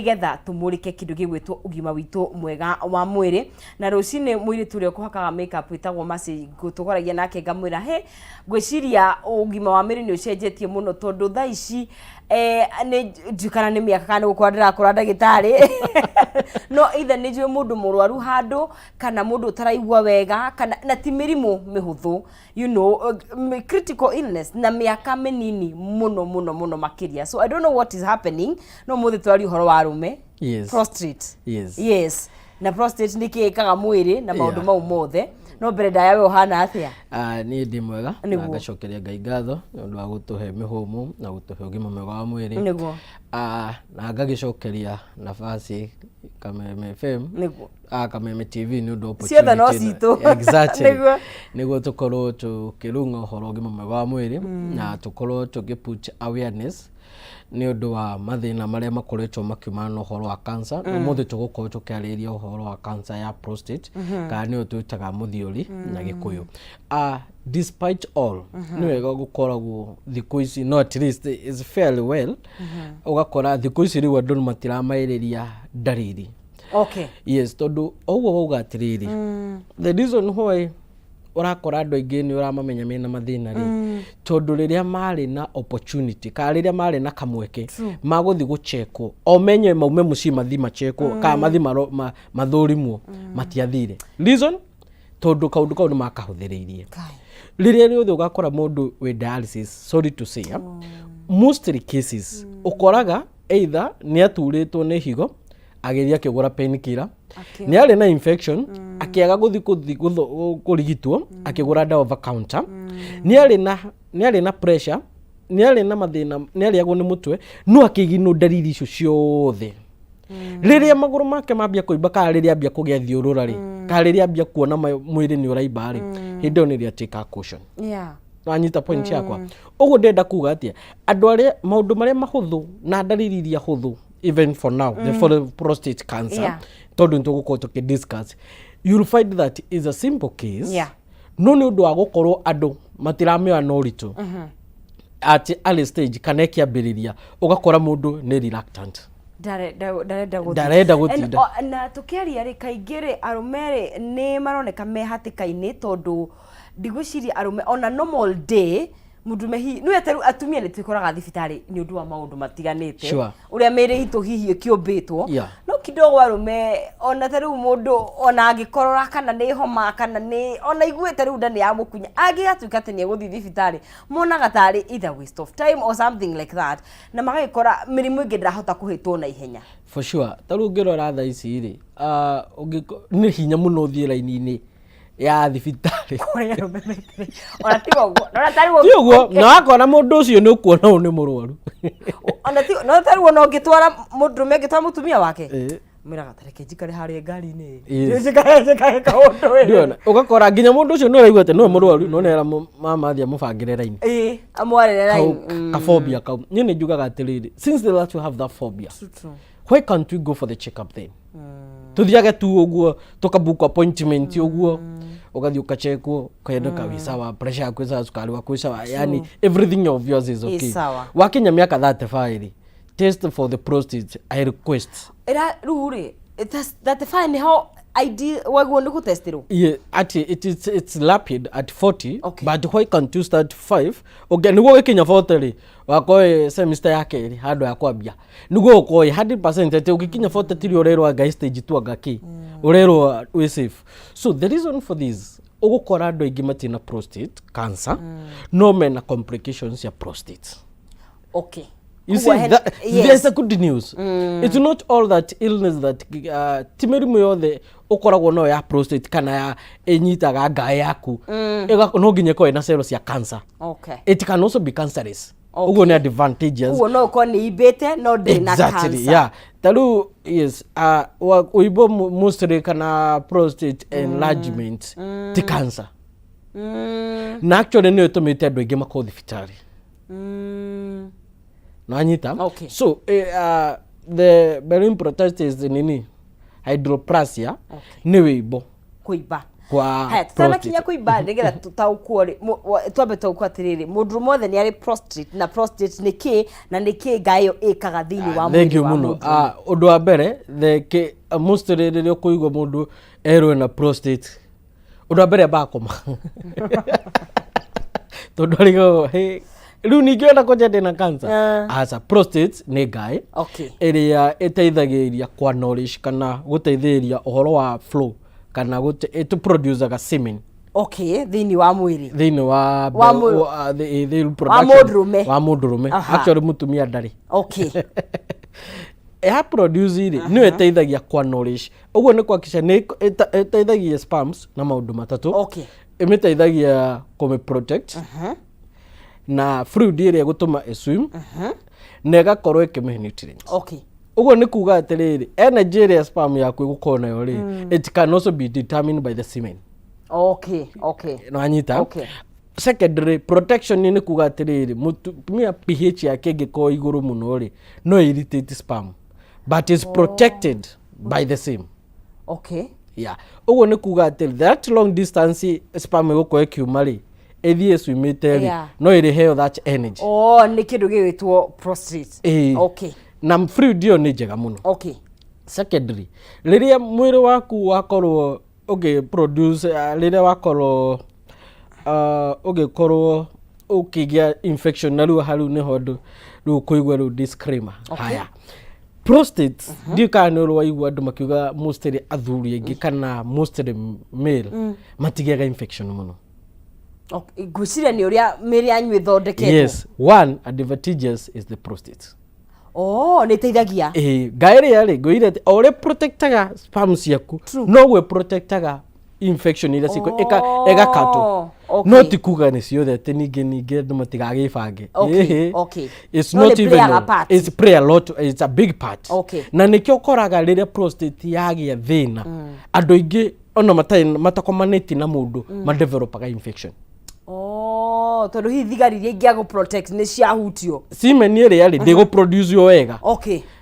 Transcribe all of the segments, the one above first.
Nĩgetha tũmũrĩke kĩndũ gĩgwĩtwo ũgima witũ mwega wa mwĩrĩ. Na rũcinĩ mũirĩtu ũrĩa ũkũhakaga makeup wĩtagwo Mercy tũkoragia nake ngamwĩra he ngwĩciria ũgima wa mwĩrĩ nĩ ũcenjetie mũno tondũ thaa ici nĩ ndiũĩ kana nĩ mĩaka kana nĩ gũkũra ndĩrakũra ndagĩtarĩ, no either nĩ njũĩ mũndũ mũrwaru handũ kana mũndũ ũtaraigua wega kana na ti mĩrimũ mĩhũthũ, critical illness na mĩaka mĩnini mũno mũno mũno makĩria. So I don't know what is happening, no mũthĩ twaria ũhoro wa arũme. Prostate. Yes, na prostate nĩ kĩ ĩkaga mwĩrĩ na maũndũ mau mothe. No mbere ndaya, we ũhana atĩa? Ah, niĩ ndĩ mwega na ngacokeria Ngai ngatho nĩ ũndũ wa gũtũhe mĩhũmũ na gũtũhe ũgima mwega wa mwĩrĩ. Ah, na ngagĩcokeria nafasi Kameme FM, ah, Kameme TV nĩ ũndũ wa Ciothe no opportunity ĩno. citũ. Exactly. Nĩguo tũkorwo tũkĩrung'a ũhoro ũgima mwega wa mwĩrĩ na tũkorwo tũgĩ put awareness nĩ ũndũ wa mathĩna marĩa makoretwo makiumana na ũhoro wa cancer. Na ũmũthĩ tũgũkorwo tũkĩarĩrĩria ũhoro wa cancer ya prostate, kana nĩyo twĩtaga mũthiũri na Gĩkũyũ. Ah, despite all, nĩ wega gũkoragwo thikũ ici, no at least is fairly well, ũgakora thikũ ici rĩu andũ matiramaĩrĩria ndariri. Yes, tondũ ũguo wauga atĩrĩrĩ, the reason why ũrakora andũ aingĩ nĩ ũramamenya mena mathĩna rĩ, tondũ rĩrĩa marĩ na opportunity kana rĩrĩa marĩ na kamweke magũthiĩ gũchekwo, o menye maume mũciĩ mathiĩ machekwo kana mathiĩ mathũrimwo, matiathire. Reason, tondũ kaũndũ kau nĩ makahũthĩrĩirie. Kai. Rĩrĩa rĩothe ũgakora mũndũ wĩ dialysis, sorry to say, mostly cases ũkoraga either nĩ aturĩtwo nĩ higo agĩthiĩ akĩgũra painkiller, nĩ arĩ na infection akĩaga gũthiĩ kũrigitwo akĩgũra ndawa over counter, nĩ arĩ na pressure, nĩ arĩ na mathĩna, nĩ arĩagwo nĩ mũtwe, no akĩiginwo ndariri icio ciothe. Rĩrĩa magũrũ make mambia kũimba kana rĩrĩa ambia kũgĩa thiũrũra rĩ, kana rĩrĩa ambia kuona mwĩrĩ nĩ ũraimba rĩ, hĩndĩ ĩyo nĩrĩo take caution. Wanyita point yakwa? Ũguo ndĩrenda kuga atĩa, andũ arĩa maũndũ marĩa mahũthũ na ndariri iria hũthũ even for now, for the prostate cancer, tondũ nĩ tũgũkorwo tũkĩ discuss, you'll find that is a simple case, no nĩ ũndũ wa gũkorwo andũ matiramĩoya na ũritũ at early stage kana ĩkĩambĩrĩria, ũgakora mũndũ nĩ reluctant. Ndarenda gũthiĩ. Ndarenda gũtinda. Na tũkĩaria rĩ, kaingĩ rĩ, arũme rĩ nĩ maroneka me hatĩka-inĩ, tondũ ndigwĩciria arũme ona normal day mũndũme hihi nĩwe ta rĩu atumia nĩ twĩkoraga thibitarĩ nĩ ũndũ wa maũndũ matiganĩte, ũrĩa mĩĩrĩ itũ hihi ĩkĩũmbĩtwo. No kidogo arũme, ona ta rĩu mũndũ ona angĩkorora kana nĩ homa kana nĩ ona iguĩte rĩu nda nĩ yamũkunya, angĩgatuĩka atĩ nĩ egũthiĩ thibitarĩ, monaga tarĩ either waste of time or something like that, na magagĩkora mĩrimũ ĩngĩ ndĩrahota kũhĩtwo na ihenya. For sure. Ta rĩu ũngĩrora thaa ici rĩ, nĩ hinya mũno ũthiĩ raini-inĩ ya thibitarĩ kũrĩa arũme metereire. Ona tiga ũguo, ona tarĩu ti ũguo, na wakona mũndũ ũcio nĩ ũkuona ũyũ nĩ mũrwaru. Ona ti no tarĩu ona ũngĩtwara mũndũrũme, angĩtwara mũtumia wake, mwĩraga tareke njikare harĩa ngari-inĩ, njikare njikare kaũndũ ĩ. Ndiona ũgakora nginya mũndũ ũcio nĩ ũraigua atĩ nĩwe mũrwaru, no nĩera mama athiĩ amũbangĩre raini. Ĩ, amwarĩre kau raini. Kaphobia kau, niĩ nĩ njugaga atĩrĩrĩ, since that you have that phobia, True, true. why can't we go for the check up then? Tuthiage tu ũguo, tũkabook appointment ũguo, ũgathiĩ ũkachekwo, ũkaendeka wĩ sawa, pressure yaku ĩ sawa, cukari waku ĩ sawa, yani everything of yours is okay. Sawa. Wakinya mĩaka 35 rĩ, test for the prostate, I request. Ĩra rĩu rĩ, 35 nĩho ID waguo nĩ gũtestirwo? Yeah, at it's rapid at 40. But why can't you start 5? Okay, niguo gĩkinya 40 rĩ, wakorwo semester ya kerĩ handũ ya kwambia, niguo ũkorwo 100% atĩ ũgĩkinya 40 tiri ũrerwo anga stage 2 anga kĩ, ũrerwo wĩ safe. So the reason for this, ũgũkora andũ aingĩ matina prostate cancer no mena complications ya prostate. You see, Koguo that, there's a good news. It's not all that illness that ti mĩrimũ yothe ũkoragwo nayo ya prostate kana ya ĩnyitaga ngaĩ yaku no nginya ĩkorwo ĩna cells cia cancer. It can also be cancerous. Ũguo nĩ advantageous. Koguo no ũkorwo nĩ imbĩte no ndĩrĩ na cancer. Yeah. Ta rĩu, yes, ũimbo mostly kana prostate enlargement ti cancer. Na actually nĩyo ĩtũmĩte andũ aingĩ makorwo thibitarĩ. Nanyita? Okay. So the benign prostate is nini, hyperplasia, nĩ wĩimbo. Kũimba. Kwa Haya, tutanakinya prostate. kũimba nĩgetha tũtaũkwo rĩ, twambe tũtaũkwo atĩrĩrĩ, mũndũ mothe nĩ arĩ prostate, na prostate nĩ kĩ, na nĩ kĩ ngaĩ ĩyo ĩkaga thĩinĩ wa Thank mwĩrĩ you wa mũno. mũndũ? Ah, ũndũ wa mbere, mostly rĩrĩa ũkũigua mũndũ erwo ena prostate, ũndũ wa mbere ambaga kũma, tondũ arigagwo, "Hĩ, rĩu ningĩ ona kũnja ndĩna cancer?" Aca, prostate nĩ ngaĩ ĩrĩa ĩteithagĩrĩria kwa nourish kana gũteithĩrĩria ũhoro wa flow kana ĩtũ semen. Okay, thĩinĩ wa mwĩrĩ. Thĩinĩ wa Wa the reproduction. Mũndũrũme. Wa mũndũrũme. Actually, mũtumia ndarĩ. Ya produce rĩ, nĩyo ĩteithagia kwa nourish. Ũguo nĩ kuhakikisha nĩ ĩteithagia sperms na maũndũ matatũ. Ĩmĩteithagia kũmĩ protect na fluid ĩrĩa ĩgũtũma ĩswim, na ĩgakorwo ĩkĩmĩhe nutrients. Ũguo nĩ kuga atĩrĩrĩ, energy ĩrĩa sperm yaku ĩgũkorwo nayo rĩ, it can also be determined by the semen. Nĩwanyita? Okay. Secondary protection nĩ kuga atĩrĩrĩ, mũtumia pH yake ĩngĩkorwo igũrũ mũno rĩ, no irritate sperm, but is protected by the same. Yeah, ũguo nĩ kuga atĩ that long distance sperm ĩgũkorwo ĩkiuma rĩ, ĩthiĩ ĩcumĩte rĩ, no ĩrĩheo that energy. Oh, nĩ kĩndũ gĩgwĩtwo prostate. Ĩĩ. Na fluid ĩyo nĩ njega mũno. Secondary, rĩrĩa mwĩrĩ waku wakorwo ũgĩ produce, rĩrĩa wakorwo ũgĩkorwo ũkĩgĩa infection, na rĩu hau nĩho andũ rĩu kũigua rĩu disclaimer. Haya, prostate, ndiũĩ kana nĩ ũrĩ waigua andũ makiuga mostly athuri aingĩ kana mostly male matigĩaga infection mũno. Okay. Ngwĩciria nĩ ũrĩa mĩĩrĩ yanyu ĩthondeketwo. Yes, one advantageous is the prostate. Oh, nĩ ĩteithagia. Ĩĩ, ngaĩ ĩrĩa rĩ, ngwĩrire atĩ o ũrĩa protectaga sperm ciaku, noguo protectaga infection iria ciko ĩgakatwo. No ti kuga nĩ ciothe, atĩ ningĩ andũ matigagĩbange. Ĩhĩ. It's No not nĩ even play a all. part. It's play a lot, it's a big part. Na nĩkĩo ũkoraga rĩrĩa prostate yagĩa thĩna, andũ aingĩ ona matarĩ matakomanĩtie na mũndũ madevelopaga infection. Oh, tondũ hihi thigari iria ingĩagũ protect nĩ ciahutio. Semen ĩrĩa rĩ, ndĩgũproduce wega.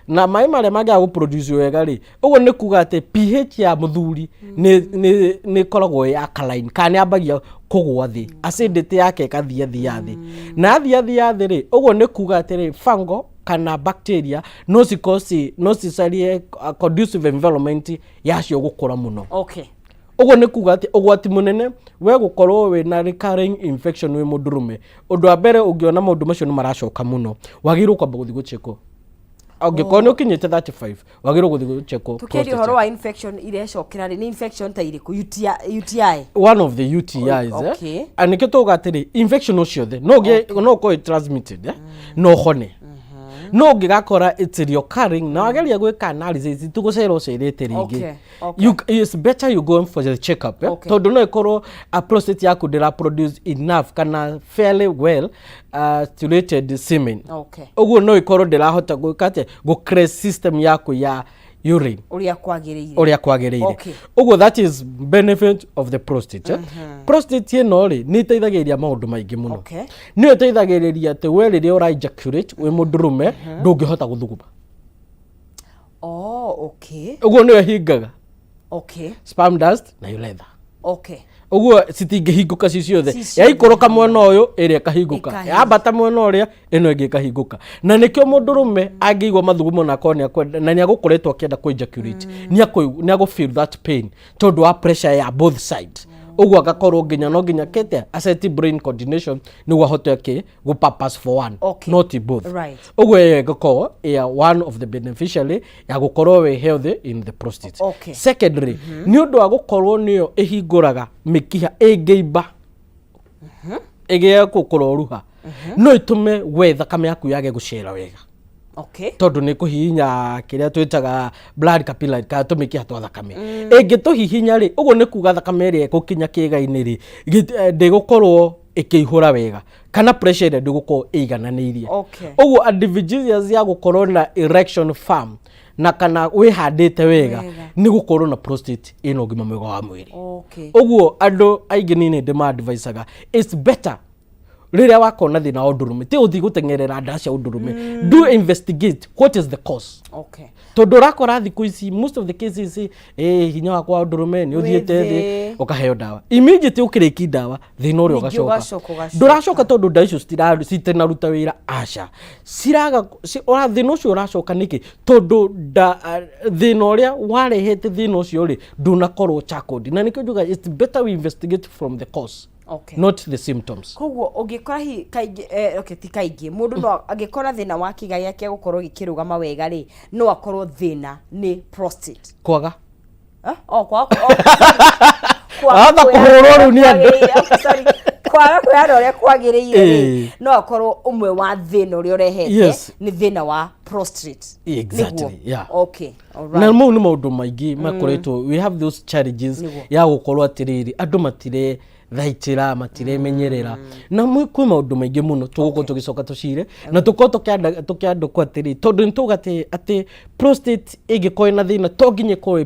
Na maĩ marĩa mangĩaga gũproduce wega rĩ, ũguo nĩ kuga atĩ pH ya mũthuri nĩ ĩkoragwo ĩ alkaline, kana nĩ yambagia kũgũa thĩ, acidity yake ĩkathia thia thĩ, na yathia thia thĩ rĩ, ũguo nĩ kuga atĩrĩ, fungal kana bacteria no cikorwo no cicarie a conducive environment yacio gũkũra mũno. Ũguo nĩ kuga atĩ ũgwati mũnene we gũkorwo wĩna recurring infection wĩ mũndũrũme, ũndũ wa mbere, ũngĩona maũndũ macio nĩ maracoka mũno, wagĩrĩirwo kwamba gũthiĩ gũchekwo. Angĩkorwo nĩ ũkinyĩte 35, wagĩrĩirwo gũthiĩ gũchekwo Tũkĩaria prostate. ũhoro wa infection irecokera rĩ, nĩ infection ta irĩkũ? UTI, UTI? One of the UTIs. Eh? And nĩkĩo tuga atĩrĩ, infection o ciothe no ũgĩe, no ũkorwo ĩ transmitted, eh? No ũhone, no ũngĩgakora it's recurring na wageria gwĩka analysis tũgũcera ũcerete rĩngĩ, it's better you go for the check up, eh? Tondũ no ĩkorwo a prostate yaku ndĩra produce enough kana fairly well stimulated semen. Ũguo no ĩkorwo ndĩrahota gwĩka atĩa, gũ cleanse system yaku ya urine ũrĩa kwagĩrĩire. Ũrĩa kwagĩrĩire. Ũguo that is benefit of the prostate, eh? Prostate ĩno rĩ, nĩ ĩteithagĩrĩria maũndũ maingĩ mũno. Nĩyo ĩteithagĩrĩria atĩ we rĩrĩa ũra ejaculate wĩ mũndũrũme, ndũngĩhota gũthuguma. Oh, okay. Ũguo nĩyo ĩhingaga sperm duct na urethra. Ũguo citingĩhingũka ci ciothe. Ci ciothe. Yaikũrũka mwena ũyũ, ĩrĩa ĩkahingũka. Ĩkahingũka. Yambata mwena ũrĩa, ĩno ĩngĩ ĩkahingũka. Na nĩkĩo mũndũrũme angĩigua mathugumo na akorwo nĩakwenda na nĩagũkoretwo akĩenda kũ ejaculate, nĩ agũ feel that pain tondũ wa pressure ya both side. Ũguo agakorwo nginya no nginya kete aceti brain coordination nĩguo ahote akĩ gũ purpose for one, not both. Ũguo ĩyo ĩgakorwo ya one of the beneficiary ya gũkorwo wĩ healthy in the prostate. Secondary, nĩ ũndũ wa gũkorwo nĩyo ĩhingũraga mĩkiha, ĩngĩimba ĩgĩe kũroruha, no ĩtũme we thakame yaku yage gũcera wega, tondũ nĩ kũhihinya kĩrĩa twĩtaga blood capillary kana tũmĩkiha twa thakame. Ĩngĩtũhihinya rĩ, ũguo nĩ kuga thakame ĩrĩa ĩgũkinya kĩĩga-inĩ rĩ, ndĩgũkorwo ĩkĩihũra wega kana pressure ĩrĩa ndĩgũkorwo ĩigananĩirie. Ũguo advantageous ya gũkorwo na erection firm na kana wĩhandĩte wega nĩ gũkorwo na prostate ĩna ũgima mwega wa mwĩrĩ. Ũguo andũ aingĩ niĩ nĩ ndĩma-advisaga, it's better. Rĩrĩa wakona thĩna wa ũndũrũme, ti ũthiĩ gũteng'erera ndawa cia ũndũrũme. Do investigate what is the cause. Tondũ ũrakora thikũ ici most of the cases, hinya wakwa wa ũndũrũme nĩ ũthiĩte thĩ. Thĩ. Ũkaheo ndawa immediately, ũkĩrĩki ndawa thĩna ũrĩa Ningĩ ũgacoka. Ũgacoka, ũgacoka. Ndũracoka tondũ ndawa icio citinaruta wĩra, aca, ciraga thĩna ũcio ũracoka. Nĩkĩ? Tondũ thĩna ũrĩa warehete thĩna ũcio rĩ, ndũnakorwo tackled. Na nĩkĩo njuga it's better we investigate from the cause, not the symptoms. Koguo ũngĩkora hihi kaingĩ, okay, ti kaingĩ, mũndũ no angĩkora thĩna wa kĩga gĩake gũkorwo gĩkĩrũgama wega rĩ, no akorwo thĩna nĩ prostate. Kwaga. Ah, oh, kwaga, oh, sorry. Wahota kũhũrwo rĩu nĩ andũ. Kwagĩrĩire, okay, sorry. Kwaga kwĩhanda ũrĩa kwagĩrĩire rĩ, no akorwo ũmwe wa thĩna ũrĩa ũrehete nĩ thĩna wa prostate. Exactly, Nĩguo? yeah. Okay, all Na right. mau nĩ maũndũ maingĩ makoretwo, we have those challenges ya gũkorwo atĩrĩrĩ, andũ matire thaitĩra, matiremenyerera, na kwĩ maũndũ maingĩ mũno tũgũkorwo tũgĩcoka tũcire na tũkorwo tũkĩandũkwo atĩrĩ, tondũ nĩ tuga atĩ prostate ĩngĩkorwo ĩna thĩna, to nginya ĩkorwo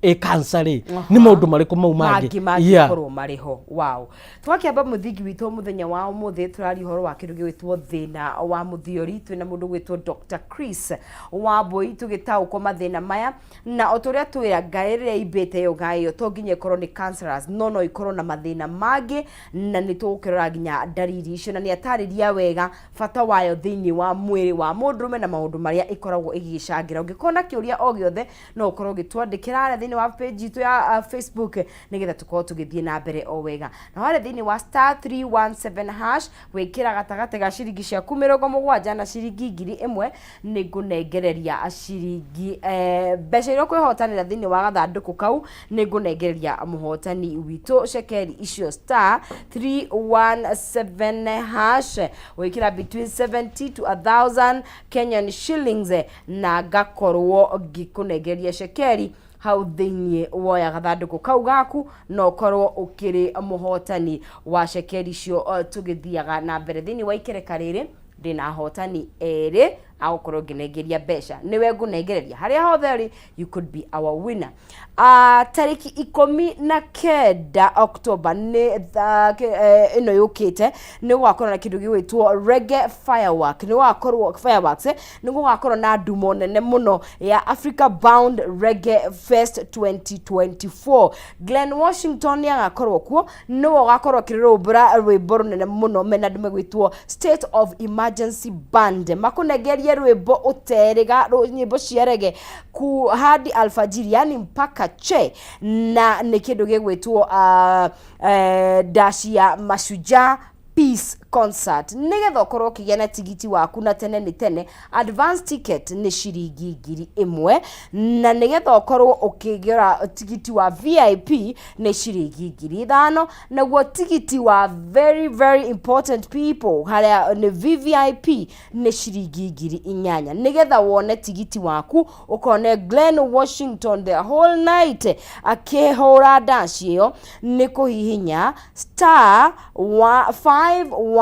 ĩ cancer rĩ, nĩ maũndũ marĩkũ mau mangĩ? Mangĩ mangĩkorwo marĩ ho. Wow, twakĩamba mũthingi witũ mũthenya wa ũmũthĩ, tũraria ũhoro wa kĩndũ gĩgwĩtwo thĩna wa mũthiori. Twĩna mũndũ gwĩtwo Dr. Chris Wambui, tũgĩtaũkwo mathĩna maya. Na o tũrĩa twĩra ngaĩ rĩrĩa imbĩte ĩyo, ngaĩ ĩyo to nginya ĩkorwo nĩ cancerous, no ĩkorwo na mathĩna mangĩ, na nĩ tũgũkĩrora nginya ndariri icio, na nĩ atarĩria wega bata wayo thĩinĩ wa mwĩrĩ wa mũndũrũme na maũndũ marĩa ĩkoragwo ĩgĩcangĩra. Ũngĩkorwo na kĩũria o gĩothe, no ũkorwo ũgĩtwandĩkĩra harĩa thĩinĩ wa page itũ ya Facebook, nĩgetha tũkorwo tũgĩthiĩ na mbere o wega. Na harĩa thĩinĩ wa *317#, gwĩkĩra gatagatĩ ga ciringi ciaku 70 na ciringi 1000, nĩ ngũnengereria ciringi, mbeca iria ũkwĩhotanĩra thĩinĩ wa gathandũkũ kau. Nĩ ngũnengereria mũhotani witũ cekeri icio. *317#, gwĩkĩra between 70 to 1000 Kenyan shillings, na ngakorwo ngĩkũnengeria cekeri hau thĩinĩ. Woya gathandũkũ kau gaku na ũkorwo ũkĩrĩ mũhotani wa cekeri icio. Tũgĩthiaga na mbere thĩinĩ wa ikereka rĩrĩ, ndĩna ahotani erĩ agũkorwo ngĩnengeria mbeca. Nĩwe ngũnengereria harĩa hothe ũrĩ, you could be our winner. Tarĩki 19 October nĩ ĩno yũkĩte, nĩ gũgakorwo na kĩndũ gĩgwĩtwo Reggae Firework. Nĩ gũgakorwo fireworks, nĩ gũgakorwo na ndumo nene mũno ya Africa Bound Reggae Fest 2024. Glenn Washington nĩ agakorwo kuo, nĩwe ũgakorwo akĩrũmbũra rwĩmbo rũnene mũno mena andũ megwĩtwo State of Emergency Band, makũnengerie rwĩmbo ũterĩga, nyĩmbo cia reggae ku hadi alfajiri, yani mpaka che, na nĩ kĩndũ gĩgwĩtwo dash ya Mashujaa Peace Concert. Nĩgetha ũkorwo ũkĩgĩa na tigiti waku na tene nĩ tene, advance ticket nĩ ciringi 1000, na nĩgetha ũkorwo ũkĩgũra tigiti wa VIP nĩ ciringi 5000, naguo tigiti wa very very important people, harĩa nĩ VVIP, nĩ ciringi 8000. Nĩgetha wone tigiti waku ũkone Glenn Washington the whole night akĩhũra dash ĩyo, nĩ kũhihinya star wa 519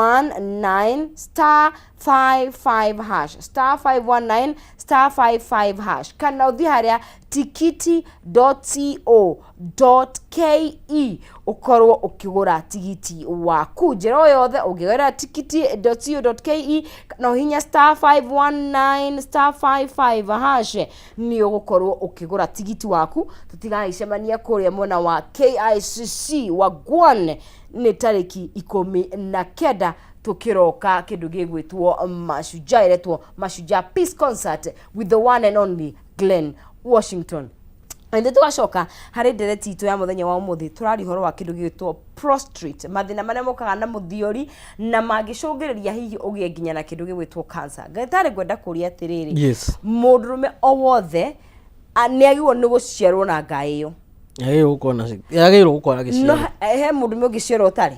*55#, *519 *55#, kana ũthiĩ harĩa tikiti.co.ke ũkorwo ũkĩgũra tigiti waku. Njĩra o yothe ũngĩgerera tikiti.co.ke kana ũhihinye *519 *55# nĩ ũgũkorwo ũkĩgũra tigiti waku. Tũtigagĩcemania kũrĩa mwena wa KICC wa Gwan nĩ tarĩki 19, tũkĩroka kĩndũ gĩgwĩtwo Mashujaa, ĩretwo Mashujaa Peace Concert with the one and only Glenn Washington. Nĩ tũgacoka harĩ ndereti itũ ya mũthenya wa ũmũthĩ. Tũraria ũhoro wa kĩndũ gĩgwĩtwo prostate, mathĩna marĩa mokaga na mũthiori na mangĩcũngĩrĩria hihi ũgĩe nginya na kĩndũ gĩgwĩtwo cancer. Ndagĩtarĩ, ngwenda kũria atĩrĩrĩ, mũndũrũme o wothe nĩ agĩrĩirwo nĩ gũciarwo na ngaĩ ĩyo? Yagĩrĩirwo gũkorwo na No gĩciaro. He mũndũrũme ũngĩciarwo ũtarĩ?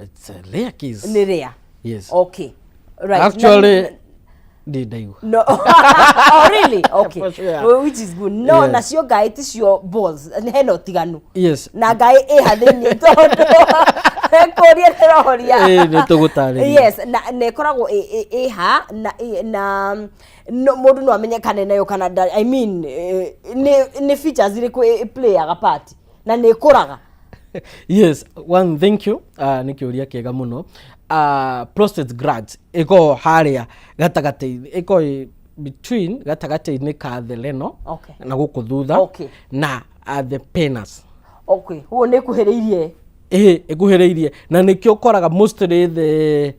It's a rare case. Nĩ rĩa. Yes. Okay, right. Actually, ndĩ ndaigua. No, oh really? Okay. For sure. Well, which is good. No, nacio ngaĩ ticio balls, hena ũtiganu? Yes. Na ngaĩ ĩha thĩinĩ, tondũ kũria ndĩroria. Ĩĩ, nĩ tũgũtarĩria. Yes, na ĩkoragwo ĩha na no, mũndũ no amenyekane nayo kana I mean, nĩ features irĩkũ ĩ playaga part na nĩ ĩkũraga? Yes, one, thank you. Nĩ kĩũria kĩega mũno. Prostate gland ĩkoragwo harĩa gatagatĩ, ĩkoragwo ĩ between gatagatĩ-inĩ ka the renal na gũkũ thutha na the penis. Okay, ũguo nĩ ĩkuhĩrĩirie. Ĩĩ, ĩkuhĩrĩirie, na nĩkĩo ũkoraga mostly the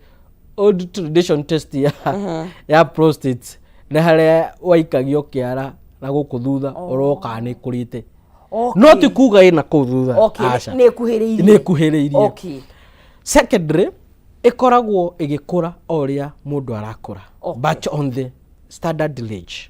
old tradition test ya prostate nĩ harĩa waikagio kĩara na gũkũ thutha ũrorwo kana nĩ ĩkũrĩte. No ti kuga ĩna kũu thutha. Aca. Nĩ ĩkuhĩrĩirie. Nĩ ĩkuhĩrĩirie. Secondary, ĩkoragwo ĩgĩkũra o ũrĩa mũndũ arakũra, but on the standard range.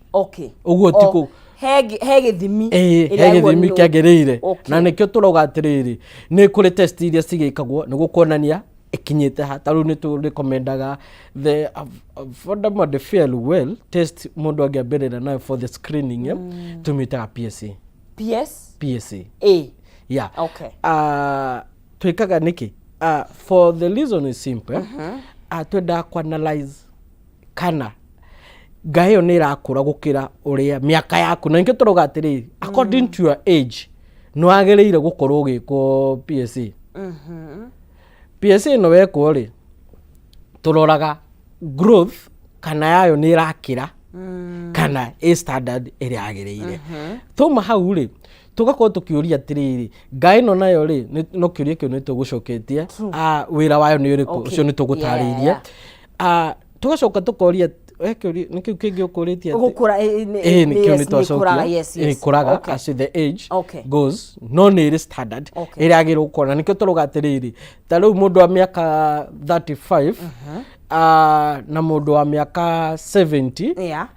Ũguo ti He gĩthimi. Ĩĩ, ĩrĩa he ĩguo gĩthimi kĩagĩrĩire. Na nĩkĩo tũrauga atĩrĩrĩ, nĩ kũrĩ test iria cigĩkagwo nĩguo kuonania ĩkinyĩte ha. Ta rĩu nĩ tũ recomendaga the affordable and fairly well test mũndũ angĩambĩrĩra nayo for the screening, tũmĩtaga PSA. PS? PSA. A. Yeah. Twĩkaga nĩkĩ? For the reason is simple. Twendaga ku analyze kana ngaĩ ĩyo nĩ ĩrakũra gũkĩra ũrĩa mĩaka yaku, na nĩkĩo tũrauga atĩrĩrĩ, according to your age nĩ wagĩrĩire gũkorwo ũgĩkwo PSA. PSA ĩno wekwo rĩ, tũroraga growth kana yayo nĩ ĩrakĩra kana ĩ standard ĩrĩa yagĩrĩire. Twauma hau rĩ, tũgakorwo tũkĩũria atĩrĩrĩ, ngaĩ ĩno nayo rĩ, no kĩũria kĩu nĩ tũgũcoketie. Wĩra wayo nĩ ũrĩkũ? Ũcio nĩ tũgũtarĩirie. Tũgacoka tũkoria kĩũria nĩ kĩu kĩngĩ ũkũrĩtie Gũkũra ĩĩ, nĩ kĩu yes, nĩ nĩ ĩkũraga, twacokia. Ĩkũraga as the age goes, no nĩ ĩrĩ standard ĩrĩa yagĩrĩirwo gũkorwo, na nĩkĩo tũrauga atĩrĩrĩ, ta rĩu mũndũ wa mĩaka 35 na mũndũ wa mĩaka 70,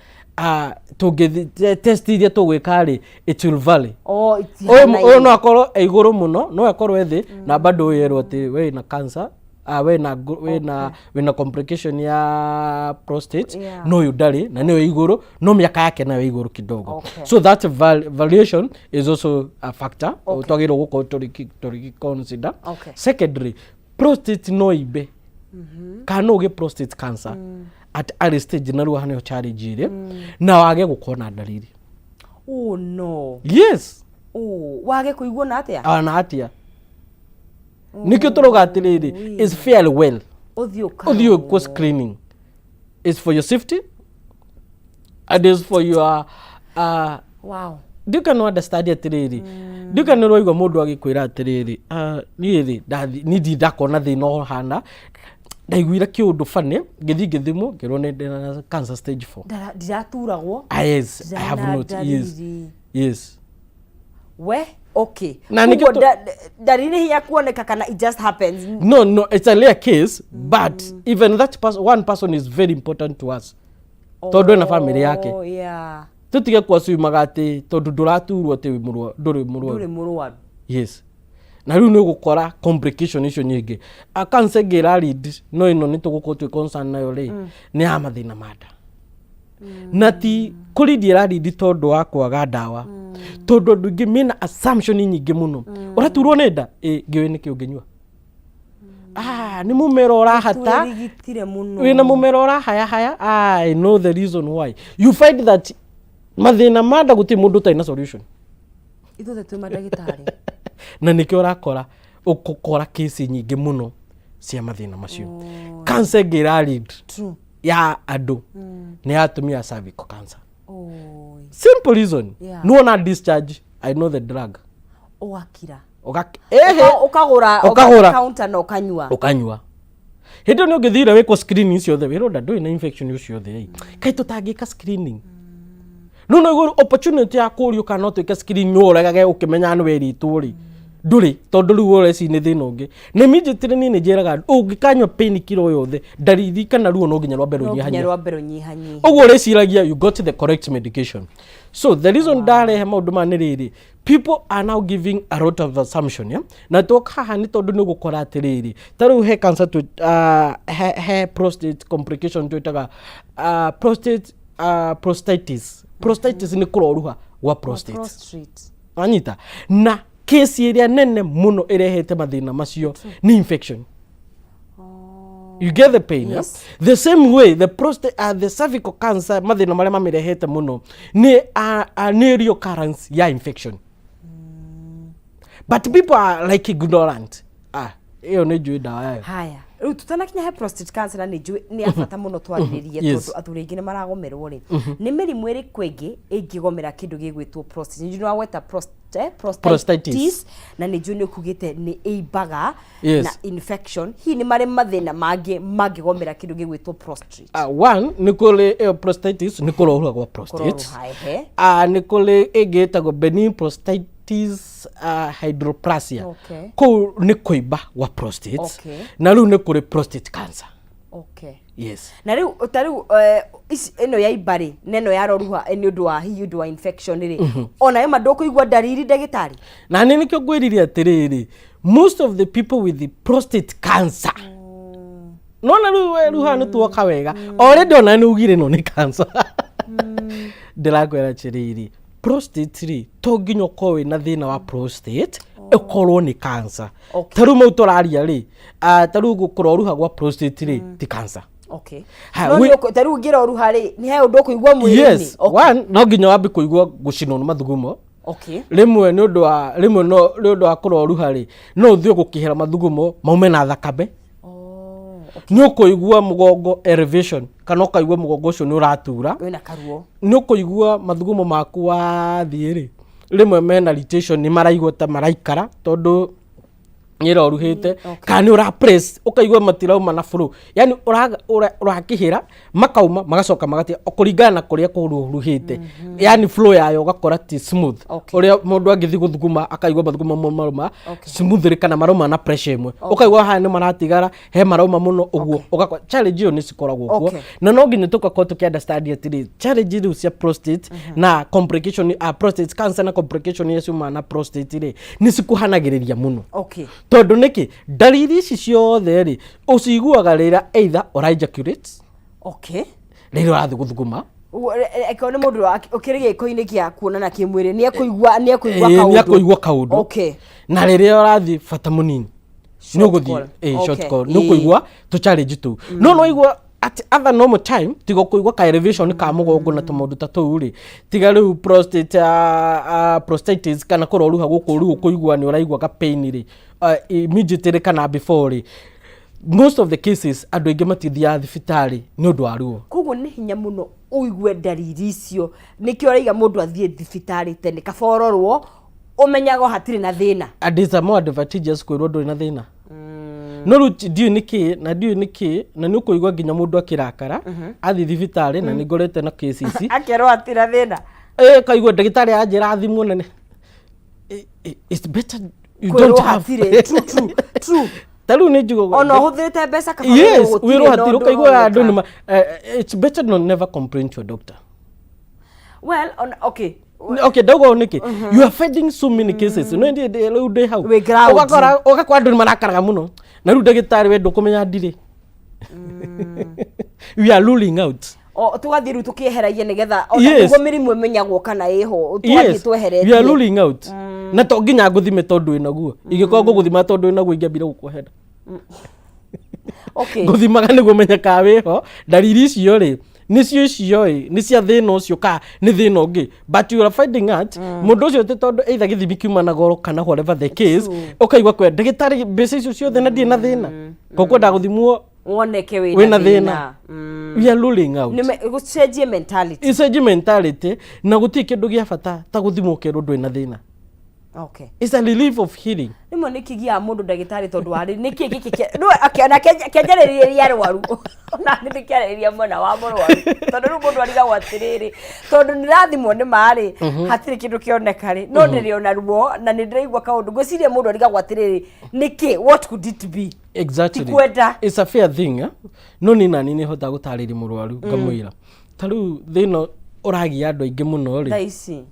tũngĩthi test iria tũgwĩka rĩ, it will vary. Oh, ũyũ itihanaine. Ũyũ no akorwo e igũrũ mũno, no akorwo e thĩ, na bado wĩrwo atĩ wĩna cancer, wĩna complication ya prostate, no ũyũ ndarĩ na nĩyo igũrũ, no mĩaka yake nayo igũrũ kidogo. So that variation is also a factor twagĩrĩirwo gũkorwo tũrĩ consider. Secondary, prostate no imbe kana no ũgĩe prostate cancer at early stage, na rĩu haha nĩho challenge ĩrĩ, na wage gũkorwo na ndariri. Oh no. Yes. Oh, wage kũiguo na atĩa? Ona atia nĩkĩo tũrauga atĩrĩrĩ, is fairly well ũthiĩ ũthiĩ ũkwo screening is for your safety and is for your ndiũka no understand atĩrĩrĩ, ndiũka nĩ ũraigua mũndũ agĩkwĩra atĩrĩrĩ, "Ah, niĩ rĩ niĩ ndirĩ ndakona thĩna ũhana, ndaiguire kĩũndũ bani, ngĩthiĩ ngĩthimwo, ngĩrwo nĩ ndĩna cancer stage 4." Ndiraturagwo. Ah, yes, I have Ndirĩ na not, yes. ndariri. We, okay. Na nĩkĩo Koguo ndariri hinya kuoneka kana it just happens? No, it's a rare case, but even that one person is very important to us tondũ ena family yake. Tũtige kwasumaga atĩ tondũ ndũraturwo atĩ ndũrĩ mũrwaru. Ndũrĩ mũrwaru. Yes, na rĩu nĩ ũgũkora complication icio nyingĩ. A cancer ĩngĩ ĩra lead, no ĩno nĩ tũgũkorwo twĩ concern nayo rĩ, nĩ ya mathĩna ma nda, na ti kũrindi ĩra lead tondũ wa kwaga ndawa, tondũ andũ aingĩ mena assumption nyingĩ mũno. Ũraturwo nĩ nda, ĩ ngĩũĩ nĩkĩ ũngĩnyua? Ah, nĩ mũmero ũrahata. Twĩrigitire mũno. Wĩna mũmero ũrahayahaya. I know the reason why you find that mathĩna ma nda gũtirĩ mũndũ ũtarĩ na solution. Ithuothe twĩ mandagĩtarĩ. Na nĩkĩo ũrakora ũgũkora kesi nyingĩ mũno cia mathĩna macio. Cancer ĩngĩ ĩra lead ya andũ nĩ ya atumia, cervical cancer. Oi. Simple reason, nĩwona discharge, I know the drug. Ũgakira. Ehe. Ũkagũra. Ũkagũra. Counter na ũkanyua. Ũkanyua. Hĩndĩ ĩyo nĩ ũngĩthire wĩkwo screening ciothe, wĩrwo nda ndũrĩ na infection ciothe. Ĩ kaĩ tũtangĩka screening? No igũrũ opportunity ya kũrio kana no twĩke screening, no ũregage ũkĩmenyaga nĩ werĩtwo rĩ ndũrĩ, tondũ rĩu ũreci nĩ thĩna ũngĩ. Na immediately niĩ nĩ njĩraga andũ, ũngĩkanyua painkiller o yothe, ndariri kana ruo no nginya rwambe No nginya rũnyihanyihie. Rwambe rũnyihanyihe. Ũguo ũrĩciragia you got the correct medication. So the reason ndarehe maũndũ maya nĩ rĩrĩ, people are now giving a lot of assumption, yeah? Na twoka haha nĩ tondũ nĩ ũgũkora atĩrĩrĩ, ta rĩu he cancer he prostate complication twĩtaga prostate prostatitis. Prostatitis nĩ kũroruha gwa prostate. Prostate. Wanyita? Na kesi ĩrĩa nene mũno ĩrehete mathĩna macio nĩ infection. You get the pain? Yes. Yeah? The same way the prostate, the cervical cancer, mathĩna marĩa mamĩrehete mũno nĩ recurrence ya infection. But people are like ignorant. Ah, ĩyo nĩ njũĩ ndawa yayo. Haya, rĩu tutanakinya he prostate cancer, na nĩ njũĩ nĩ ya bata mũno twarĩrĩrie, tondũ athuri aingĩ nĩ maragomerwo rĩ, nĩ mĩrimũ ĩrĩkũ ĩngĩ ĩngĩgomera kĩndũ gĩgwĩtwo prostate? Nĩ njũĩ nĩ wagweta prostatitis, Prostatitis. na nĩ njũĩ nĩ ũkugĩte nĩ ĩimbaga na infection. Hihi nĩ marĩ mathĩna mangĩ mangĩgomera kĩndũ gĩgwĩtwo prostate? One, nĩ kũrĩ ĩyo prostatitis, nĩ kũroruha gwa prostate. Kũroruha, ehe. Nĩ kũrĩ ĩngĩ ĩtagwo benign prostatitis hydroplasia. Kũu nĩ kũimba gwa prostate. Na rĩu nĩ kũrĩ prostate cancer. Yes. Na rĩu ta rĩu ĩno ya imba rĩ, na ĩno ya roruha, nĩ ũndũ wa hihi ũndũ wa infection rĩ, ona ĩma ndũkũigua ndariri, ndagĩtarĩ? Na nĩ nĩkĩo ngwĩrire atĩrĩrĩ, most of the people with the prostate cancer, nona rĩu we rĩu haha nĩ tuoka wega, already ona nĩ ugire ĩno nĩ cancer. Ndĩrakwĩra atĩrĩrĩ, prostate rĩ, to nginya ũkorwo wĩna thĩna wa prostate ĩkorwo nĩ cancer. Ta rĩu mau tũraria rĩ, ta rĩu kũroruha gwa prostate rĩ, ti cancer. Ha, No ta rĩu ngĩroruha rĩ, nĩ he ũndũ ũkũigua mwĩrĩ-inĩ? Yes. One, no nginya wambe kũigua gũcinwo nĩ mathugumo. Rĩmwe nĩ ũndũ wa, rĩmwe no nĩ ũndũ wa kũroruha rĩ, no ũthiĩ gũkĩhera mathugumo maume na thakame. Nĩ ũkũigua mũgongo elevation, kana ũkaigua mũgongo ũcio nĩ ũratura. Wĩna karuo. Nĩ ũkũigua mathugumo maku wathiĩ rĩ, rĩmwe mena irritation, nĩ maraigua ta maraikara tondũ nĩ ĩroruhĩte, kana nĩ ũra press ũkaigua matirauma na flow, yani ũrakĩhĩra makauma magacoka magatia kũringana na kũrĩa kũruhĩte, yani flow yayo ũgakora ti smooth. Ũrĩa mũndũ angĩthiĩ gũthuguma akaigua mathugumo maruma smoothly kana maruma na pressure ĩmwe, ũkaigua haya nĩ maratigara, he marauma mũno ũguo, ũgakora challenge ĩyo nĩ cikoragwo kuo. Na no nginya tũgakorwo tũkĩ understand atĩrĩ, challenge rĩu cia prostate na complication, prostate cancer na complication iria ciumaga na prostate rĩ, nĩ cikuhanagĩrĩria mũno. Tondũ nĩkĩ? Ndariri ici ciothe rĩ, ũciguaga rĩrĩa either ũra ejaculate, rĩrĩa ũrathiĩ gũthuguma. Angĩkorwo nĩ mũndũ ũkĩrĩ gĩko-inĩ kĩa kuonana kĩmwĩrĩ, nĩ ekũigua kaũndũ. Nĩ ekũigua kaũndũ. Na rĩrĩa ũrathiĩ bata mũnini nĩ ũgũthiĩ call. Short call, nĩ ũkũigua tũ challenge tũu, no waigua at other normal time, tiga kũigua ka elevation ka mũgongo na tũmaũndũ ta tũu rĩ, tiga rĩu prostate, prostatitis kana kũroruha gũkũ, rĩu ũkũigua nĩ ũraigua ka pain rĩ, immediately kana before rĩ, most of the cases andũ aingĩ matithiaga thibitarĩ nĩ ũndũ wa ruo. Koguo nĩ hinya mũno ũigue ndariri icio, nĩkĩo ũraiga mũndũ athiĩ thibitarĩ tene, kaba ũrorwo ũmenyago hatirĩ na thĩna. And it's a more advantageous kwĩrwo ndũrĩ na thĩna. No rĩu ndiũĩ nĩkĩ, na ndiũĩ nĩkĩ, na nĩ ũkũigua nginya mũndũ akĩrakara athiĩ thibitarĩ, na nĩ ngorete na case ici. Akerwo hatirĩ na thĩna. Kaigua ndagĩtarĩ anjĩra thimũ nene. It's better you Kwĩrwo don't have. Hatirĩ. True, true, true. Ta rĩu nĩ njugaga Ona ũhũthĩrĩte mbeca, kaba yes, wĩrwo gũtirĩ wĩrwo na hatirĩ, ũndũ ũkaigua andũ ũroneka. nĩ ma it's better not never complain to a doctor. Well, on, okay. Okay, ndauga ũũ nĩkĩ, you are finding so many cases, no ndĩ rĩu ndĩ hau. Wĩ ground. Ũgakora andũ nĩ marakaraga mũno, na rĩu ndagĩtarĩ we ndũkũmenya ndirĩ, we are ruling out. O tũgathiĩ rĩu tũkĩeheragia nĩgetha ona nĩguo mĩrimũ ĩmenyagwo kana ĩho, tũgathiĩ Yes, we are tweheretie. Ruling out, na to nginya ngũthime tondũ wĩnaguo. Ingĩkorwo ngũgũthima tondũ wĩnaguo, ingĩambire gũkũhera. Ngũthimaga nĩguo menye kana wĩho ndariri icio rĩ, nĩcio icio ĩ, nĩ cia thĩna ũcio ka nĩ thĩna ũngĩ. But you are finding out mũndũ ũcio ti tondũ either gĩthimi kiuma na goro kana whatever the case, ũkaigua kwe ndagĩtarĩ mbeca icio ciothe na ndirĩ na thĩna, kokwenda gũthimwo woneke wĩna wĩna thĩna. Thĩna. We are ruling out. Gũcenjie mentality. Icenjie mentality, na gũtirĩ kĩndũ gĩa bata ta gũthimwo ũkerwo ndũrĩ na thĩna. It's a relief of healing. Rĩmwe nĩ kĩgiaga mũndũ, ndagĩtarĩ, tondũ warĩ nĩkĩ gĩkĩ rĩu kĩanjarĩrĩria arwaru, ona nĩ kĩarĩrĩria mwena wa mũrwaru, tondũ rĩu mũndũ arigagwo atĩrĩrĩ, tondũ nĩrathimwo nĩ marĩ hatirĩ kĩndũ kĩoneka rĩ, no ndĩrĩ ona ruo na nĩ ndĩraigua kaũndũ, ngwĩciria mũndũ arigagwo atĩrĩrĩ, nĩkĩ, what could it be? Ti kwenda. It's a fair thing, eh? No niĩ nani nĩ hotaga gũtarĩria mũrwaru, ngamwĩra ta rĩu thĩna ũragia andũ aingĩ mũno thaa rĩ, ici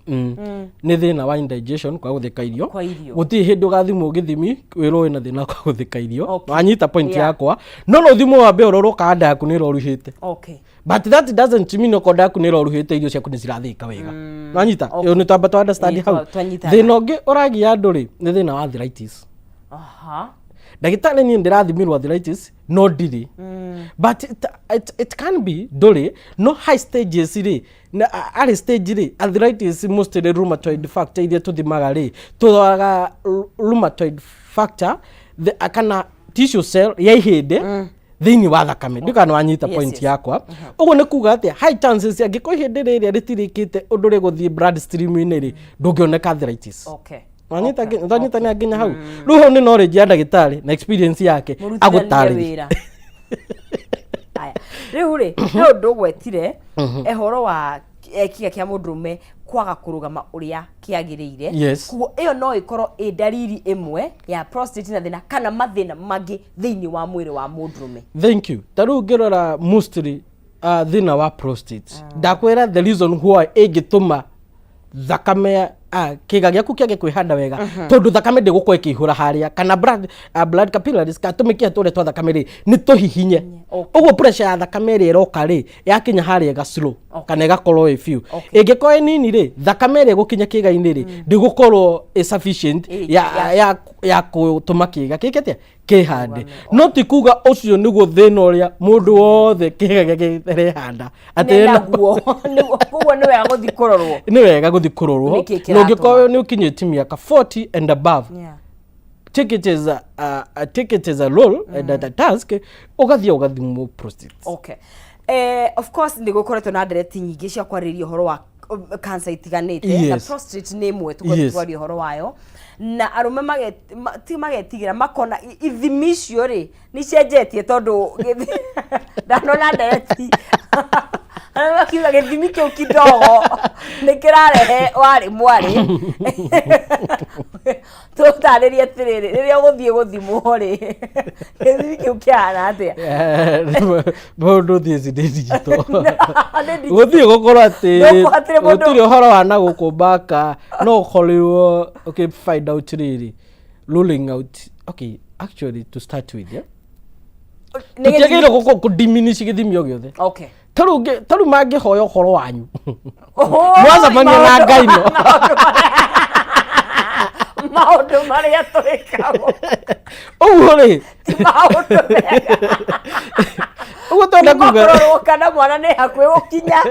nĩ thĩna wa indigestion, kwa gũthĩka irio. Kwa irio. Gũtirĩ hĩndĩ ũgathimwo gĩthimi wĩrwo wĩna thĩna kwa gũthĩka irio. Wanyita point yakwa? No ũthimwo wambe ũrorwo kana nda yaku nĩ ĩroruhĩte. But that doesn't mean okorwo nda yaku nĩ ĩroruhĩte, irio ciaku nĩ cirathĩka wega. Wanyita? Okay. Nĩ twamba twa understand Ĩĩ, hau. Twanyitana. Thĩna ũngĩ ũragia andũ rĩ, nĩ thĩna wa arthritis. Ndagĩtarĩ, niĩ ndĩrathimirwo arthritis no ndirĩ, but it can be ndũrĩ no high stages rĩ, na arĩ stage rĩ, arthritis, mostly rheumatoid factor iria tũthimaga rĩ, tũroraga rheumatoid factor kana tissue cell ya ihĩndĩ thĩinĩ wa thakame. Ndikana wanyita point yakwa. Ũguo nĩ kuga atĩa? High chances, angĩkorwo ihĩndĩ rĩrĩa rĩtirĩkĩte ũndũ rĩgũthiĩ blood stream-inĩ rĩ, ndũngĩoneka arthritis. Wanyita? Twanyitania nginya hau. Rĩu hau nĩ knowledge ya ndagĩtarĩ na experience yake. Mũrutithanie Agũtarĩrie. Wĩra. Aya, rĩu rĩ, he ũndũ ũgwetire ũhoro wa kĩga kĩa mũndũrũme kwaga kũrũgama ũrĩa kĩagĩrĩire. Koguo ĩyo no ĩkorwo ĩ ndariri ĩmwe ya prostate na thĩna kana mathĩna mangĩ thĩinĩ wa mwĩrĩ wa mũndũrũme. Thank you. Ta rĩu ngĩrora mostly thĩna wa prostate, ndakwĩra the reason why ĩngĩtũma thakame kĩga gĩaku kĩage kwĩhanda wega, tondũ thakame ndĩgũkorwo ĩkĩihũra harĩa, kana blood capillaries, kana tũmĩkiha tũrĩa twa thakame rĩ, nĩ tũhihinye. Ũguo pressure ya thakame ĩrĩa ĩroka rĩ, yakinya harĩa ĩga slow kana ĩgakorwo ĩ biũ. Ĩngĩkorwo ĩ nini rĩ, thakame ĩrĩa ĩgũkinya kĩga-inĩ rĩ, ndĩgũkorwo ĩ sufficient ya gũtũma kĩga kĩke atĩa? Kĩhande. No ti kuga ũcio nĩguo thĩna ũrĩa mũndũ wothe kĩga gĩake gĩtarehanda atĩ Naguo koguo nĩ wega gũthiĩ kũrorwo. Nĩ wega gũthiĩ kũrorwo. Nĩkĩ Na ũngĩkorwo kĩratũma? nĩ ũkinyĩtie mĩaka 40 and above, take it as a role and a task, ũgathiĩ ũgathimwo prostate. Okay. Of course nĩ gũkoretwo na ndereti nyingĩ cia kwarĩrĩria ũhoro wa cancer itiganĩte, na prostate nĩ ĩmwe tũkoretwo twaria ũhoro wayo, na arũme ti magetigĩra, makona ithimi icio rĩ nĩ icenjetie, tondũ ndanona ndereti arũme makiuga gĩthimi kĩu kidogo nĩ kĩrarehe warĩ mwarĩ. Tũtarĩrie atĩrĩrĩ, rĩrĩa ũgũthiĩ gũthimwo rĩ, gĩthimi kĩu kĩhana atĩa? Maũndũ thiĩ ici nĩ digital. Nĩ digital. Gũthiĩ gũkorwo atĩ Gũkũ hatirĩ mũndũ- gũtirĩ ũhoro wa na gũkũ baka, no ũkorirwo okay, find out rĩrĩ, ruling out. Okay, actually, to start with, yeah? Nĩ gĩthimi- Tũtiagĩrĩirwo gũkorwo kũ diminish gĩthimi o gĩothe. Tarĩu mangĩhoya ũhoro wanyu Oho, mwacemania na Ngai no. Maũndũ marĩa twĩkagwo Ũguo rĩ, ti maũndũ mega. Ũguo twenda Kuma kuga kũrorwo kana mwana nĩ hakuhĩ gũkinya,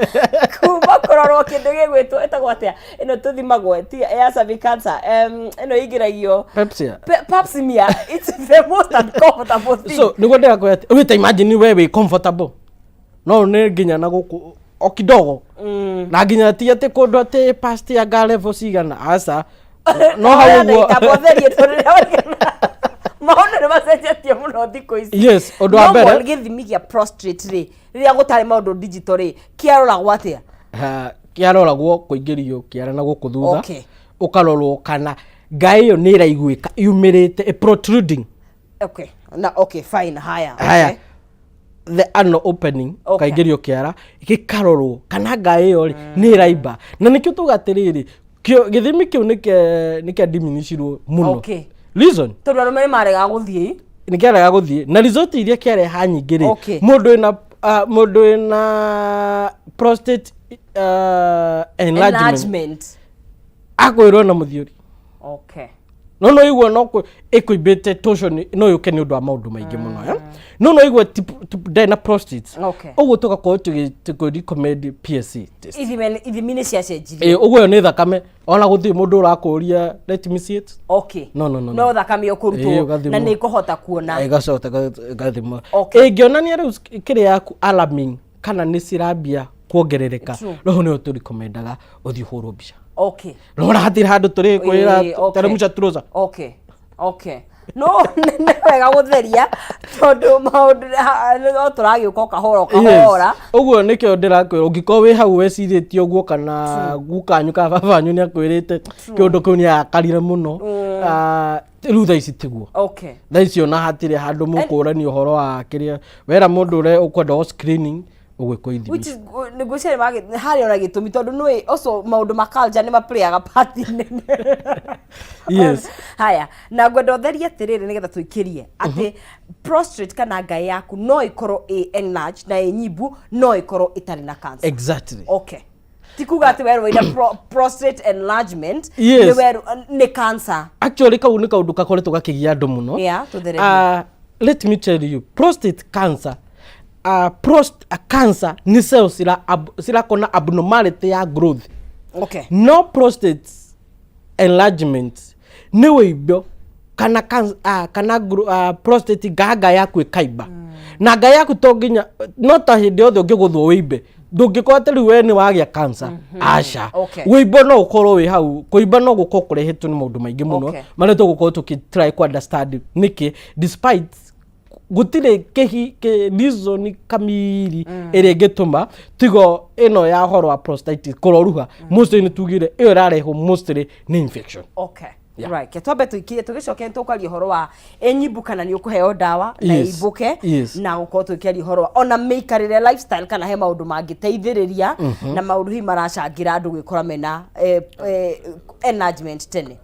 kuma kũrorwo kĩndũ gĩgwĩtwo, ĩtagwo atĩa ĩno tũthimagwo ti ya cervix cancer, ĩno ĩingĩragio? Pap smear. Pap smear. It's the most uncomfortable thing. So nĩguo ndĩrakwĩra atĩ wĩta imagine we wĩ comfortable, no nĩ nginya na gũkũ o kidogo, na nginya ti atĩ kũndũ atĩ past ya nga level cigana, aca, no hau ũguo. Ndagĩka tondũ maũndũ nĩ macenjetie mũno thikũ ici. Yes, ũndũ wa mbere- Normal gĩthimi gĩa prostate rĩ, rĩrĩa gũtarĩ maũndũ digital rĩ, kĩaroragwo atĩa? Ha, kĩaroragwo kũingĩrio kĩara na gũkũ thutha, ũkarorwo kana ngaĩ ĩyo nĩ ĩraiguĩka yumĩrĩte, ĩ protruding. Okay, na okay, fine, haya. Haya. The anal opening. Ũkaingĩrio kĩara gĩkarorwo kana ngaĩ ĩyo rĩ nĩ ĩraimba, na nĩkĩo tuga atĩrĩrĩ, gĩthimi kĩu nĩ kĩa diminishirwo mũno. Reason? Tondũ arũme nĩ maregaga gũthiĩ. Nĩ kĩarega gũthiĩ, na result iria kĩareha nyingĩ rĩ, mũndũ wĩna prostate enlargement Enlargement. akwĩrwo na mũthiũri. No igua no ĩkũimbĩte torsion, no yũke nĩ ũndũ wa maũndũ maingĩ mũno, eh? No igua ndarĩ na prostate. Ũguo tũgakorwo tũkĩ recommend PSA test. Ithimi nĩ ciacenjirie. Ĩ, ũguo ĩyo nĩ thakame, ona gũtirĩ mũndũ ũrakũria, "Let me see it." No, no. No thakame ũkũrutwo ũgathimwo. Na nĩ ĩkũhota kuona. Ĩgacoka ĩgathimwo. Ĩngĩonania rĩu kĩrĩa yaku alarming kana nĩ cirambia kuongerereka, rĩu nĩyo tũrekomendaga ũthiĩ ũhũrwo mbica. Rora hatirĩ handũ tũrĩ kwĩra teremsha trouser. Okay, no nĩ wega gũtheria tondũ maũndũ no tũragĩũka o kahora o kahora. Ũguo nĩkĩo ndĩrakwĩra, ũngĩkorwo wĩ hau wecirĩtie ũguo, kana gukanyu kana baba wanyu nĩ akwĩrĩte kĩũndũ kĩu, nĩ arakarire mũno. Ah, rĩu thaa ici tiguo. Thaa ici ona hatirĩ handũ mũkũrania ũhoro wa kĩrĩa wera mũndũ ũrĩa ũkwenda o screening, ũgwĩkwo ithimi. Which is ngwĩciria harĩ ona gĩtũmi, tondũ nĩ also maũndũ ma culture nĩ maplayaga part nene. Haya, na ngwenda ũtherie atĩrĩrĩ nĩgetha tũikĩrie atĩ prostate kana ngaĩ yaku no ĩkorwo ĩ enlarged na ĩ nyimbu, no ĩkorwo ĩtarĩ na cancer. Okay. Ti kuga atĩ werwo ina prostate enlargement Yes. nĩ werwo nĩ cancer. Actually kau nĩ kaũndũ gakoretwo gakĩgia andũ mũno. Yeah, tũthererie. Let me tell you, prostate cancer, cancer nĩ cells cirakona abnormality ya growth. No prostate enlargement nĩ wĩimbo kana kana prostate nganga yaku ĩkaimba na nga yaku to nginya no ta hĩndĩ yothe ũngĩgũthwo wĩimbe, ndũngĩkorwo atĩ rĩu we nĩ wagĩa cancer, aca. Wĩimbo no ũkorwo wĩ hau, kũimba no gũkorwo kũrehetwo nĩ maũndũ maingĩ mũno marĩa tũgũkorwo tũkĩ try ku understand nĩkĩ, despite gũtirĩ kĩhi kĩ reason kamiri ĩrĩa ĩngĩtũma tigo ĩno ya ũhoro wa prostatitis kũroruha. Mostly nĩ tugire ĩyo ĩrarehwo mostly nĩ infection. Yeah. Right, ke twambe tũikirie, tũgĩcoke tũkaria ũhoro wa ĩnyimbu kana nĩ ũkũheo ndawa na ĩimbũke, na gũkorwo tũkĩaria ũhoro wa ona mĩikarĩre, lifestyle, kana he maũndũ mangĩteithĩrĩria na maũndũ hihi maracangĩra andũ gwĩkora mena enlargement tene.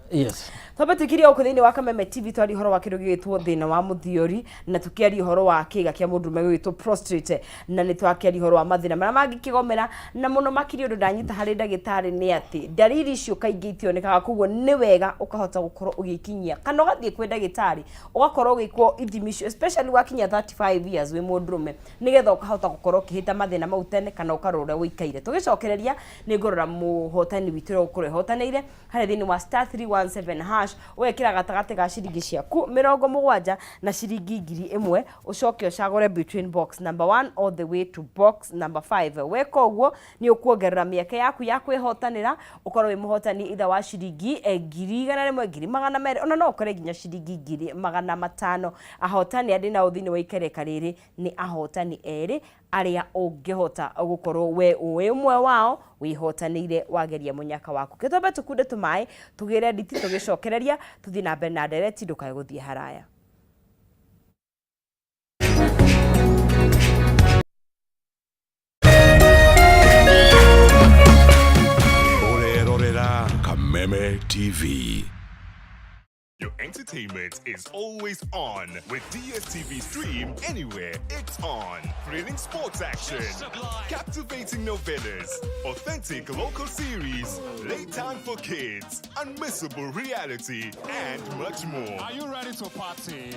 Twambe tũikirie gũkũ thĩinĩ wa Kameme TV, twaria ũhoro wa kĩndũ gĩgĩtwo thĩna wa mũthiori, na tũkĩaria ũhoro wa kĩga kĩa mũndũrũme gĩgwĩtwo prostate, na nĩ twakĩaria ũhoro wa mathĩna marĩa mangĩkĩgomera, na mũno makĩria ũndũ ndanyita harĩ ndagĩtarĩ nĩ atĩ ndariri icio kaingĩ itionekaga, koguo nĩ wega ũkahota gũkorwo ũgĩkinyia kana ũgathiĩ kwĩ ndagĩtarĩ ũgakorwo ũgĩkwo ithimi icio, especially wakinya 35 years wĩ mũndũrũme, nĩgetha ũkahota gũkorwo ũkĩhĩta mathĩna mau tene kana ũkarora ũrĩa ũikaire. Tũgĩcokereria nĩ ngũrora mũhotani witũ ũrĩa ũgũkorwo ĩhotanĩire harĩa thĩinĩ wa *317#, ũgekĩra gatagatĩ ga ciringi ciaku 70 na ciringi 1000, ũcoke ũcagũre between box number 1 all the way to box number 5. Weka ũguo nĩ ũkuongerera mĩeke yaku ya kwĩhotanĩra, ũkorwo wĩ mũhotani itha wa ciringi 100,000, 200,000, ona no ũkore nginya ciringi 500,000. Ahotani arĩ nao thĩinĩ wa ikereka rĩrĩ nĩ ahotani erĩ arĩa ũngĩhota gũkorwo we wĩ ũmwe wao wĩhotanĩire wageria mũnyaka waku. Kĩtwambe tũkunde tũmaĩ tũgĩre nditi, tũgĩcokereria tũthiĩ na mbere na ndereti, ndũkae gũthiĩ haraya. Ũrerorera Kameme TV. Your entertainment is always on with DSTV Stream Anywhere. It's on. Thrilling sports action, captivating novellas, authentic local series, playtime for kids, unmissable reality, and much more. Are you ready to party?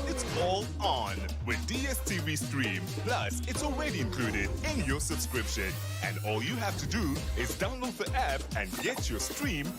It's all on with DSTV Stream. Plus, it's already included in your subscription. And all you have to do is download the app and get your stream.